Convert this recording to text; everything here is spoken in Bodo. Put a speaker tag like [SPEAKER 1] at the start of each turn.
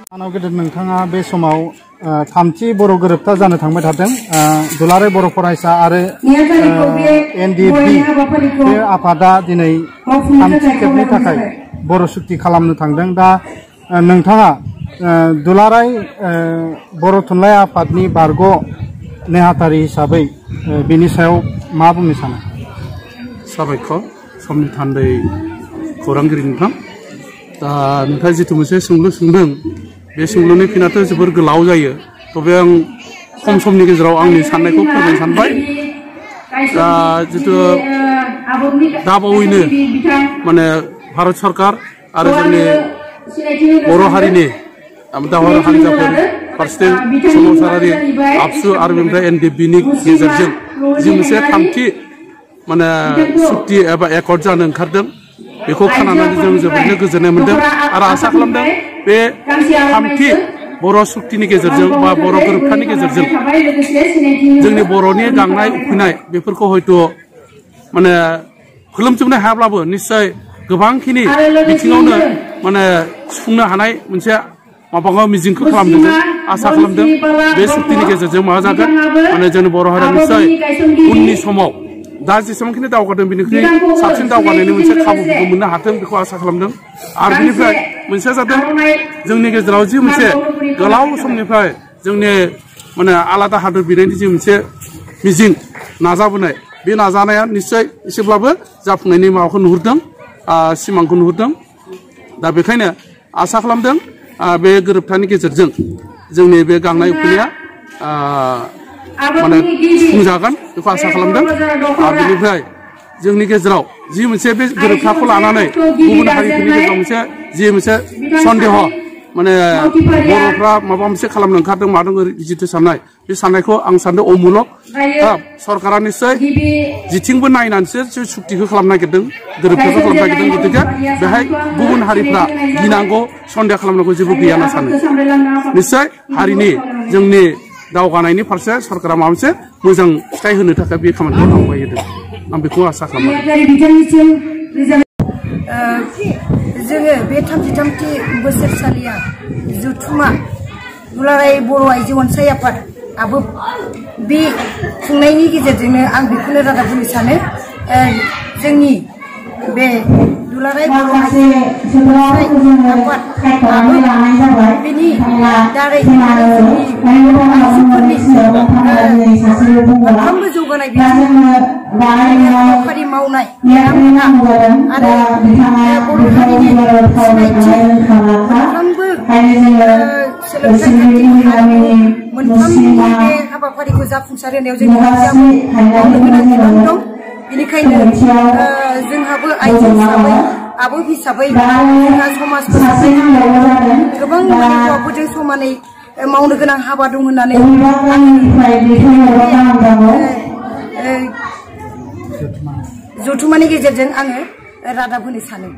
[SPEAKER 1] आंनाव गेदेर नोंथाङा बे समाव थामथि बर' गोरोबथा जानो थांबाय थादों दुलाराय बर' फरायसा आरो एनडिएफबि बे आफादा दिनै थामथि खेबनि थाखाय बर' सुक्ति खालामनो थांदों। दा नोंथाङा दुलाराय बर' थुनलाइ आफादनि बारग' नेहाथारि हिसाबै बेनि सायाव मा बुंनो सानो?
[SPEAKER 2] साबायखर समनि थान्दै खौरांगिरि नोंथां। दा नोंथाङा जिथु मोनसे सोंलु सोंदों बे सोंलुनि फिनाथ' जोबोर गोलाव जायो। तबे आं खम समनि गेजेराव आंनि साननायखौ फोरमायनो सानबाय। दा जिथु दाबावैनो माने भारत सरकार आरो जोंनि बर' हारिनि दावहारु हानजाफोर फारसेथिं सोमावसारारि आबसु आरो बेनिफ्राय एनडिएफबिनि गेजेरजों जि मोनसे थामथि माने सुक्ति एबा एकर्ड जानो ओंखारदों बेखौ खोनानानै जों जोबोरैनो गोजोननाय मोनदों आरो आसा खालामदों बे थामथि बर' सुक्तिनि गेजेरजों बा बर' गोरोबथानि गेजेरजों जोंनि बर'नि गांनाय उखैनाय बेफोरखौ हयथ' माने फोलोमजोबनो हायाब्लाबो निस्सय गोबांखिनि बिथिङावनो माने सुफुंनो हानाय मोनसे माबाखौ मिजिंखौ खालामदों, जों आसा खालामदों बे सुक्तिनि गेजेरजों मा जागोन माने जोंनि बर' हारिया निस्सय उननि समाव दा जेसेबांखिनि दावगादों बेनिख्रुइ साबसिन दावगानायनि मोनसे खाबुफोरखौ मोननो हाथों बेखौ आसा खालामदों। आरो बेनिफ्राय मोनसेया जादों जोंनि गेजेराव जि मोनसे गोलाव समनिफ्राय जोंनि माने आलादा हादर बिनायनि जि मोनसे मिजिं नाजाबोनाय बे नाजानाया निस्सय एसेब्लाबो जाफुंनायनि माबाखौ नुहुरदों, सिमांखौ नुहुरदों। दा बेखायनो आसा खालामदों बे गोरोबथानि गेजेरजों जोंनि बे गांनाय उखैनाया माने सुफुंजागोन बेखौ आसा खालामदों। आरो बेनिफ्राय जोंनि गेजेराव जि मोनसे बे गोरोबथाखौ लानानै गुबुन हारिफोरनि गेजेराव मोनसे जि मोनसे सन्देह माने बर'फ्रा माबा मोनसे खालामनो ओंखारदों मादों जिथु साननाय बे साननायखौ आं सानदों अमुलक। सरकारा निस्सय जिथिंबो नायनानैसो सुक्तिखौ खालामनो नागिरदों, गोरोबथाखौ खालामनो नागिरदों। गतिके बेहाय गुबुन हारिफ्रा गिनांगौ सन्देह खालामनांगौ जेबो गैया होनना सानो। निस्सय हारिनि जोंनि दावगानायनि फारसे सरकारा माबा मोनसे मोजां फिथाइ होनो थाखाय बे खामानिखौ आवगायहोदों, आं बेखौ आसा खालामो।
[SPEAKER 3] जोङो बे थामथि बोसोरसालिया जथुमा दुलाराय बर' आइजो अनसाय आफाद बे खुंनायनि गेजेरजोंनो आं बेखौनो रादाब होनो सानो जोंनि बे दुलाराय बर' आइजो अनसाय आफादाबो बेनि दारै जोंनि आइजोफोरनि मोनफ्रोमबो जौगानाय हाबाफारि मावनाय आरो बर' हारिनि सिनायथि मोनफ्रोमबो सोलोंथाइ मोनफ्रोमबो बे हाबाफारिखौ जाफुंसार होनायाव जोंनि आइजोआबो मावनो गोनां बिबान दं। बेनिखायनो जोंहाबो आइजो हिसाबै आब' हिसाबै जोंहा समाज फोसाबनाय गोबां हौवाफोरजों समानै मावनो गोनां हाबा दं होननानै जथुमानि गेजेरजों आङो रादाब होनो सानो।